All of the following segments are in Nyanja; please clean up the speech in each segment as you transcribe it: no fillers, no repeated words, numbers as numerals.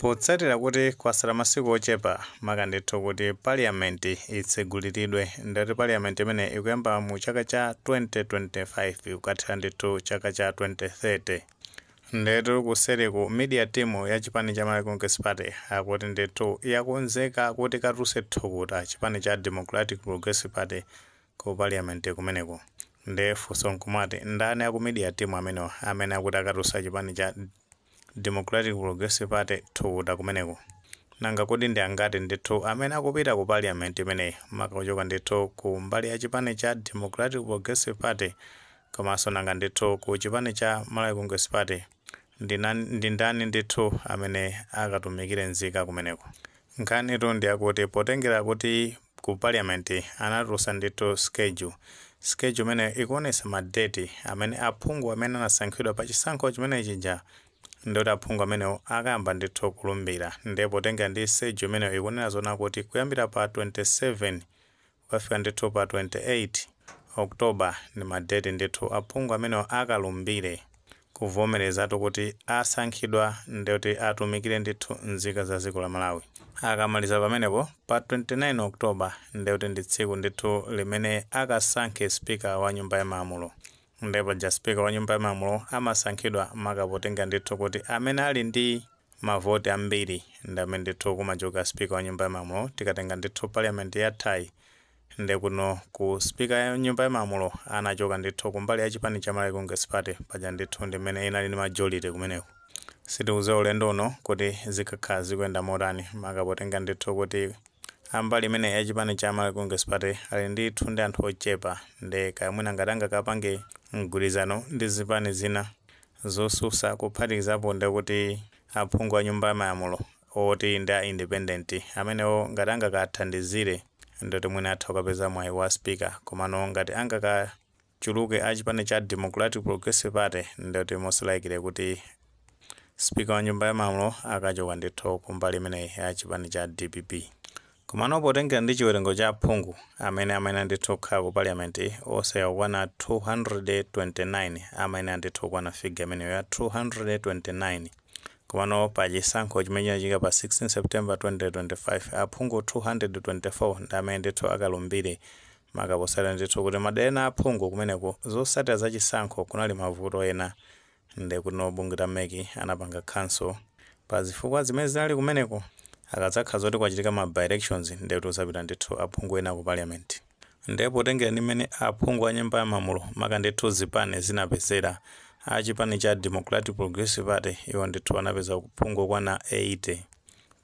Potsatira kuti kwasala masiku ochepa maka ndithu kuti parliament itseguliridwe, ndati parliament imene ikuyamba mu chaka cha 2025 kukathera ndithu chaka cha 2030, ndetu kuseriku media team ya chipani cha Malawi Congress Party akuti ndithu yakonzeka kuti katulutse thukuta chipani cha Democratic Progressive Party ku parliament kumeneko. Nde funso nkumati, ndani aku media team amenewa amene akuti akatulutsa chipani cha Democratic Progressive Party thukuta kumeneko? Nanga kuti ndi angati ndithu amene akupita ku parliament imeneyi, maka kuchoka ndithu ku mbali ya chipani cha Democratic Progressive Party? Komanso nanga ndithu ku chipani cha Malawi Congress Party ndi ndani ndithu amene akatumikire nzika kumeneko? Nkhanitu ndi akuti potengera kuti ku parliament anatulutsa ndithu schedule imene ikuonetsa madeti amene aphungu amene anasankhidwa pa chisankho chimene chija, ndoti aphungu amenewo akayamba ndithu kulumbira. Ndipo potengera ndi schedule imeneyo, ikunena zona kuti kuyambira pa 27 kukafika ndithu pa 28 October ndi madeti ndithu aphungu amenewo akalumbire kuvomerezatu kuti asankhidwa ndikuti atumikire ndithu nzika za dziko la Malawi. Akamaliza pamenepo, pa 29 October ndikuti ndi tsiku ndithu limene akasankhe speaker wa nyumba ya malamulo. Ndipo ja speaker wa nyumba ya malamulo amasankhidwa maka potenga ndithu kuti amene ali ndi mavoti ambiri ndi amene ndithu kumachoka speaker wa nyumba ya malamulo. Tikatenga ndithu parliament yathayi, ndi kuno ku speaker ya nyumba ya malamulo anachoka ndithu kumbali ya chipani cha Malawi Congress Party, paja ndithu ndi mmene inali ndi majority kumeneko. Sitikudziwa ulendo uno kuti zikakhala zikuyenda motani, maka potenga ndithu kuti ambali imene ya chipani cha Malawi Congress Party ali ndithu ndi anthu ochepa. Ndi kaya mwina ngati angakapange mgwirizano ndi zipani zina zosusa, kuphatikizapo ndikuti aphungu a nyumba ya malamulo oti ndi a independent amenewo, ngati angakathandizire, ndoti mwina atha kukapeza mwayi wa speaker. Komano ngati angakachuluke a chipani cha Democratic Progressive Party, ndoti most likely kuti speaker wa nyumba ya malamulo akachoka ndithu kumbali imeneyi ya chipani cha DPP. Komano potengera ndi chiwerengo cha aphungu amene ndithu kukhala ku parliament, onse akukwana 229, amene ndithu kukwana figure imeneyo ya 229. Komano pa chisankho chimene chinachitika pa 16 September 2025, aphungu 224 ndi amene ndithu akalumbire, makaposera ndithu kuti madera ena aphungu kumeneko zotsatira za chisankho kunali mavuto ena, ndi kuti bungwe la MEC anapanga cancel pa zifukwa zimene zinali kumeneko. Akadzakhala zoti kwachitika ma by-elections, ndi kuti uzapita ndithu aphungu ena ku parliament. Ndipo potengera ndi mmene aphungu a nyumba ya malamulo, maka ndithu zipani zinapezera, a chipani cha Democratic Progressive Party iwo ndithu anapeza aphungu okwana 80,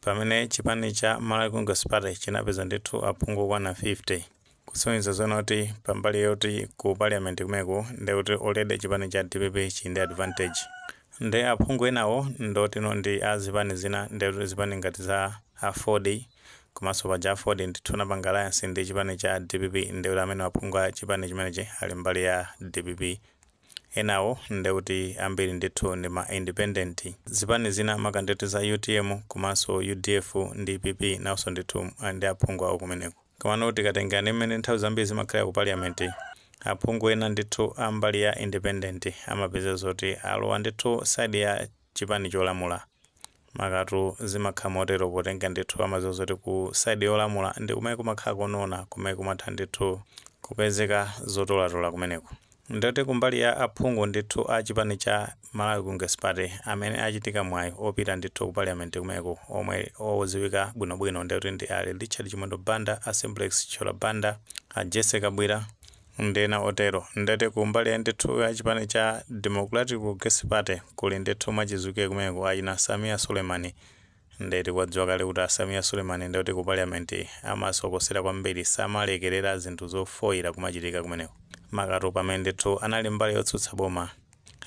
pamene chipani cha Malawi Congress Party chinapeza ndithu aphungu okwana 50, kusonyeza zona kuti pambali yoti ku parliament kumeneko ndikuti already chipani cha DPP chili ndi advantage. Ndi aphungu enawo ndotino ndi a zipani zina, ndikuti zipani ngati za AFORD, komanso paja AFORD ndithu anapanga alliance ndi chipani cha DPP, ndikuti amene aphungu a chipani chimenechi ali mbali ya DPP. Enawo ndikuti ambiri ndithu ndi ma independent. Zipani zina, maka ndithu za UTM komanso UDF ndi PP, nawonso ndithu ndi aphungu awo kumeneko. Komano tikatenga ndi mmene nthawi zambiri zimakhala ku parliament, aphungu ena ndithu ambali ya independent amapeza zoti alowa ndithu side ya chipani cholamula. Makatu zimakhala motero potenga ndithu amadziwa zoti ku side yolamula ndi kumene kumakhala konona, kumene kumatha ndithu kupezeka zotolatola kumeneko. Ndoti kumbali ya aphungu ndithu a chipani cha Malawi Congress Party amene achitika mwayi opita ndithu ku parliament kumeneko, omwe odziwika bwinobwino, ndikuti ndi ali Richard Chimwendo Banda, a Simplex Chithyola Banda, a Jesse Kabwira ndi ena otero. Ndati kumbali ya ndithu ya chipani cha Democratic Progressive Party kuli ndithu mwachidziwikire kumeneko achina Sameer Suleman. Ndeti kwadziwa kale kuti a Sameer Suleman ndikuti ku parliament amasokosera kwambiri, samalekerera zinthu zofoyera kumachitika kumeneko, makatu pamene ndithu anali mbali yotsutsa boma.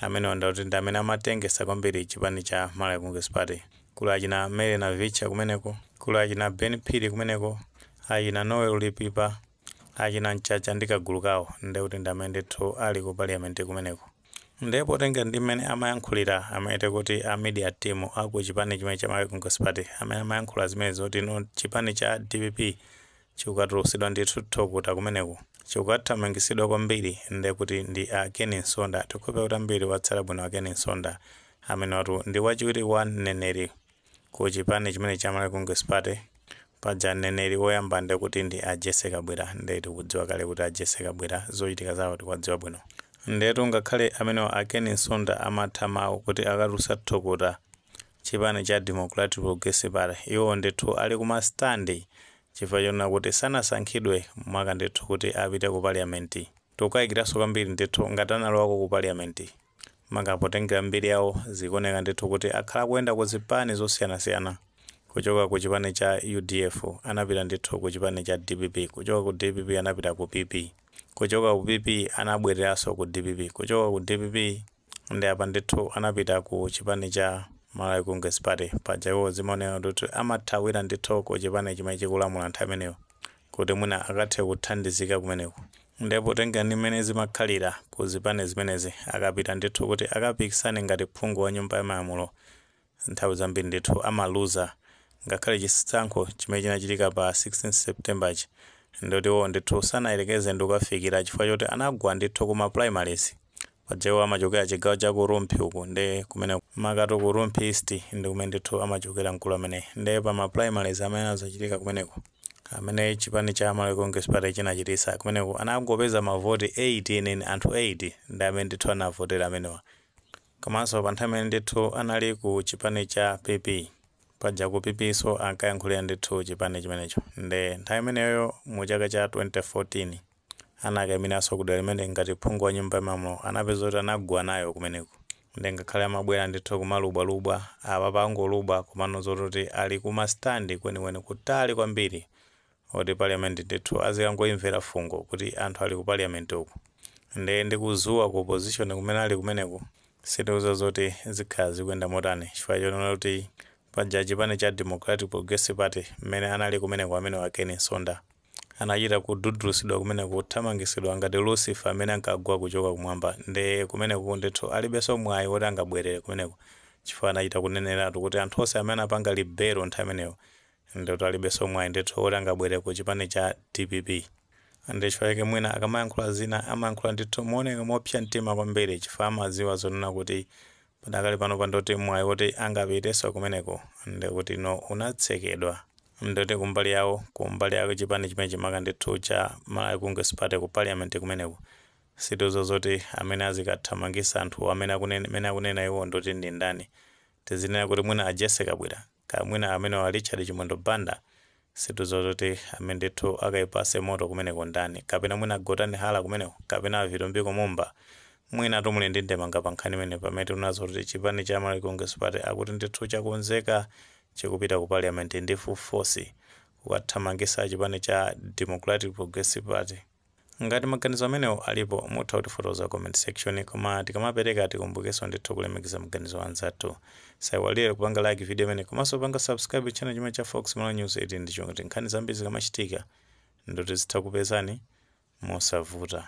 Amenewa ndikuti ndi amene amatengesa kwambiri chipani cha Malawi Congress Party. Kuli achina Mary Navicha kumeneko, kuli achina Ben Phiri kumeneko, achina Noel Lipipa, achina Mchacha ndi kagulu kawo, ndikuti ndi amene ndithu ali ku parliament kumeneko. Ndipo potenga ndi mmene amayankhulira amene kuti a media team aku chipani chimene cha Malawi Congress Party, amene amayankhula zimene zoti no, chipani cha DPP chikukatulutsidwa ndithu thukuta kumeneko, chikukathamangisidwa kwambiri, ndekuti ndi a Ken Msonda. Tikhope kuti ambiri watsala bwino a Ken Msonda, amene watu ndi wachiwiri wa mneneri Ku chipani chimene cha Malawi Congress Party, paja mneneri woyamba ndekuti ndi a Jesse Kabwira. Nde tikudziwa kale kuti a Jesse Kabwira zochitika zawo tikuwadziwa bwino. Ndetu ngakhale amenewa a Ken Msonda amatha mawu kuti akatulutsa thukuta chipani cha Democratic Progressive Party, iwo ndithu ali kuma stand chifukwa chonena kuti sanasankhidwe maka ndithu kuti apite ku parliament. Tikukayikiranso kwambiri ndithu ngati analowako ku parliament, maka potengera mbiri yawo. Zikuoneka ndithu kuti akhala kuyenda ku zipani zosiyanasiyana. Kuchoka ku chipani cha UDF anapita ndithu ku chipani cha DPP, kuchoka ku DPP anapita ku PP, kuchoka ku PP anabwereranso ku DPP, kuchoka ku DPP ndi apa ndithu anapita ku chipani cha Malawi Congress Party. Paja iwo zimaoneka kuti amathawira ndithu ku chipani chimene chikulamula nthawi imeneyo kuti mwina akathe kuthandizika kumeneko. Ndipo tengera ndi mmene zimakhalira ku zipani zimenezi, akapita ndithu kuti akapikisane ngati phungu wa Nyumba ya Malamulo, nthawi zambiri ndithu amaluza. Ngakhale chisankho chimene chinachitika pa 16 September chi, ndoti iwo ndithu sanayerekeze ndi kukafikira chifukwa choti anagwa ndithu kuma primaries. Paja iwo amachokera chigawo cha ku Rumphi uku, ndi kumene makatu ku Rumphi East ndi kumene ndithu amachokera mkulu amene. Ndi pa ma primaries amene anazachitika kumeneko, amene chipani cha Malawi Congress Party chinachitisa kumeneko, anangopeza mavoti 8 eneni, anthu 8 ndi amene ndithu anavotera amenewa. Komanso pa nthawi imene ndithu anali ku chipani cha PP, paja ku PP so ankayankhulira ndithu chipani chimenecho, ndi nthawi imeneyo mu chaka cha 2014 anakayimiranso kudera limene ngati phungu wa Nyumba ya Malamulo, anapeza kuti anagwa nayo kumeneko. Ndi ngakhale amabwera ndithu kumalubwalubwa apa, pangolubwa, komano zototi ali kuma stand kwenikweni kutali kwambiri, oti parliament ndithu azikangoimvera fungo kuti anthu ali ku parliament uku. Ndi ndikuzuwa ku opposition kumene ali kumeneko, sitiuza zoti zikhala zikuyenda motani, chifukwa chonena kuti paja chipani cha Democratic Progressive Party, mmene anali kumeneko amene wa Ken Msonda, anachita kududulusidwa kumeneko, kuthamangisidwa ngati Lucifer amene ankagwa kuchoka kumwamba. Ndi kumeneko ndithu alibenso mwayi woti angabwerere kumeneko, chifukwa anachita kuneneratu kuti anthu onse amene anapanga rebel nthawi imeneyo ndithu alibenso mwayi ndithu woti angabwerere ku chipani cha DPP. Ndi chifukwa chake mwina akamayankhula zina amayankhula ndithu mooneka mopsa mtima kwambiri, chifukwa amadziwa zonena kuti padakali pano pandoti mwayi woti angapitenso kumeneko ndikuti no unatsekedwa. Ndoti kumbali yawo, kumbali yawo chipani chimene chimaka ndithu cha Malawi Congress Party, ku parliament kumeneko sitiuza zoti amene azikathamangisa anthu amene akunena, amene akunena iwo ndoti ndi ndani. Tizinena kuti mwina a Jesse Kabwira, ka mwina amene wa Richard Chimwendo Banda, sitiuza zoti amene ndithu akayipase moto kumeneko ndani, kapena mwina Gotani Hala kumeneko, kapena Vitumbiko Mumba. Mwina tumuli ndi ndemanga pa nkhani imene, pamene tikunazo kuti chipani cha Malawi Congress Party akuti ndithu chakonzeka, chikupita ku parliament ndi full force kukathamangisa chipani cha Democratic Progressive Party. Ngati maganizo amenewo alipo, mutha kutifotokoza comment section. Koma tikamapereka tikumbukenso ndithu kulemekeza maganizo anzathu. Saiwalire kupanga like video imene, komanso kupanga subscribe channel chimene cha Fox Malawi News 18, ndicho kuti nkhani zambiri zikamachitika ndoti zitha kupezani mosavuta.